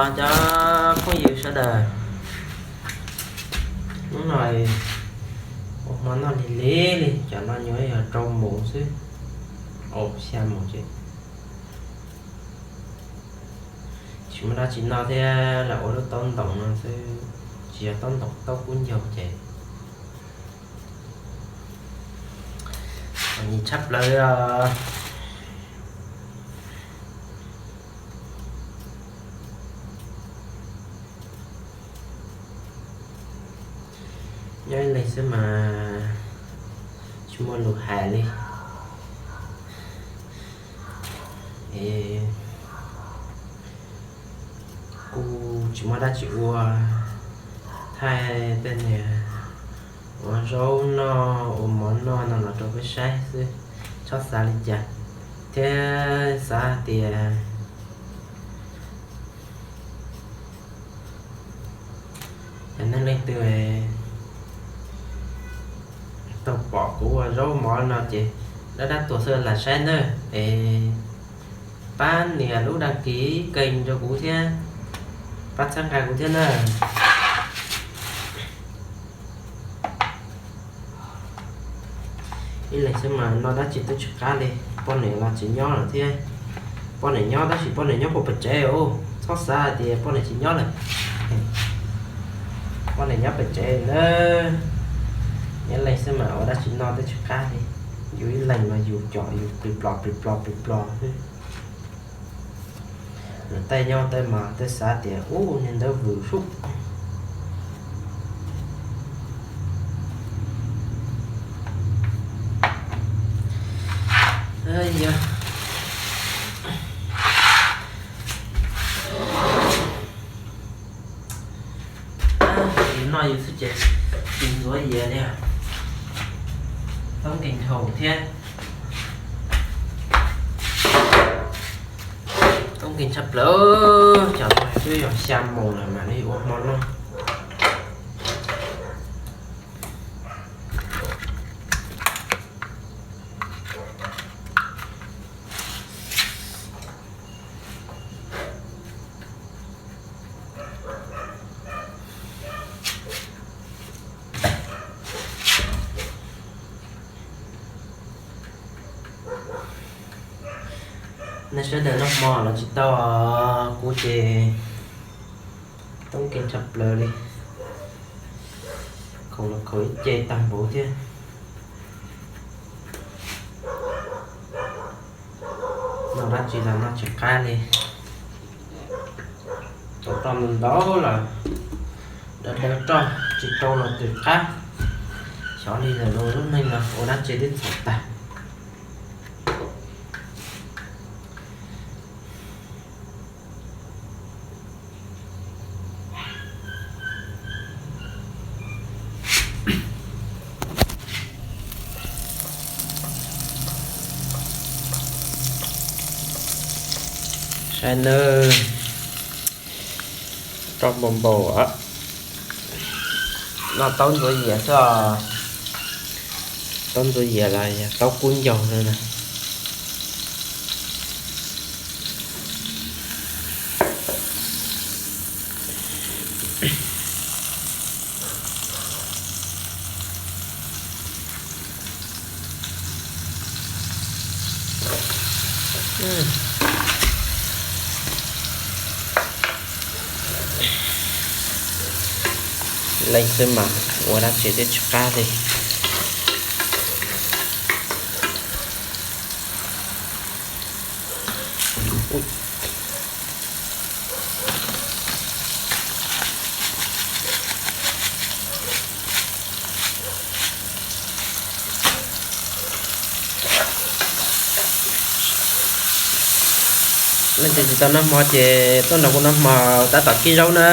Cov phooj ywg sawv daws, hnub no ua hmo noj lig lig li, cov no nyuam yog rau mus xwb, xya mus ces tsis muaj dab tsi noj thiab, lam ua lub taub ntoos no xwb, tsis yog taub ntoos, taub kub ncaug ces txom nyem tshaj plaws os. Nyob ib leeg xwb mas tsis muaj lus hais li. Es kuj tsis muaj dab tsi ua, thaij tej niag ua zaub noj ua mov noj no los rau peb saib xwb, txhob xav li cas, thiab xav hais tias yog nej leej twg tau pom kuv ua zaub mov no ces dab dab tuag xwb lam saib na, es pab nias lub đăng ký kênh rau kuv thiab, pab txhawb nqa kuv thiab na. Ib leeg xwb mas noj dab tsi twb tsis qab li, poj niam los tsis nyob lawm thiab. Poj niam nyob tab sis poj niam nyob puag pem tsev os, txhob xav hais tias poj niam tsis nyob lawm. Poj niam nyob pem tsev na. Ib leeg xwb mas ua dab tsi noj twb tsis qab li, yus ib leeg mas yus com yus plis plos plis plos plis plos xwb. Lawv tej nyob tej mas tej xav tias ub niag ntawd vwm sub. Yog noj yus xwb ces tsis ntxuav yias li. Toob nkeeg dhau thiab, toob nkeeg tshaj plaws. Cov no twb yog xya moos lawm mam li ua hmo noj. Nej sawv daws noj hmo los tsis tau, kuv ces toob nkeeg tshaj plaws li, khoom los khoom ib ce tag npaum thiab. Noj dab tsi los noj tsis qab li. Tau toj mus ntau lawm, dawb dawb roj tsis rau los twb qab. Xyov li lawm, lub neej no ua dab tsi twb txhaum tag. Saib nawb, roj npau npau. Noj taub ntxuav yias xwb. Taub ntxuav yias los yog taub kub ncaug no na. Leej xwb mas ua dab tsi twb tsis qab li. Leej twg tsis tau noj hmo ces tuaj nrog kuv noj hmo tab tom kib zaub na.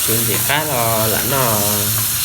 Tsis ntxim qab los lam noj.